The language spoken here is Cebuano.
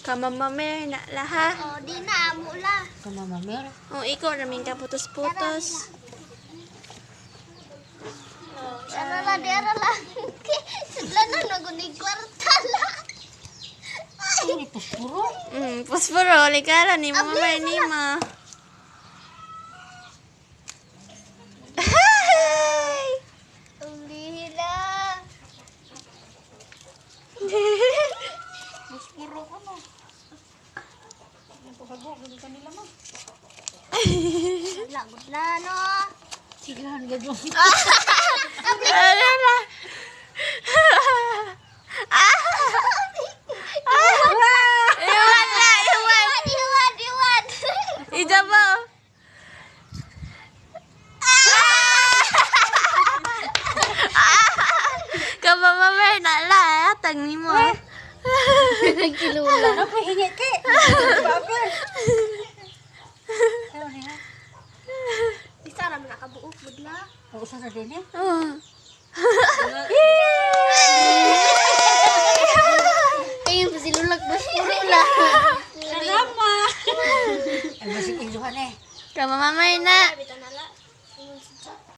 Kamama Mer na laha. Oh, di na amo la. Kamama Mer. Oh, ikaw raming kaputos-putos. Ara la, di ara la. Sudlan na nagunig kwarta la. Ay, puspuro. Puspuro, ligara ni Mama Mer ni mo. Hey! Ulila. Puspuro ko no. Lagot la no. Sigahan gado. Ala na. Iwan na, iwan. Iwan, iwan. Ija mo. Kamama Mer na la, tang ni mo. Nagkilula. Ano pa hingi ke? Paper. Ano niya? Bisa ra man nakabuok budla. Ang usa sa din eh. Oh. Ayun pa si Lulak bas puro la. Salamat. Ay, masig injuhan eh. Kamama Mer na.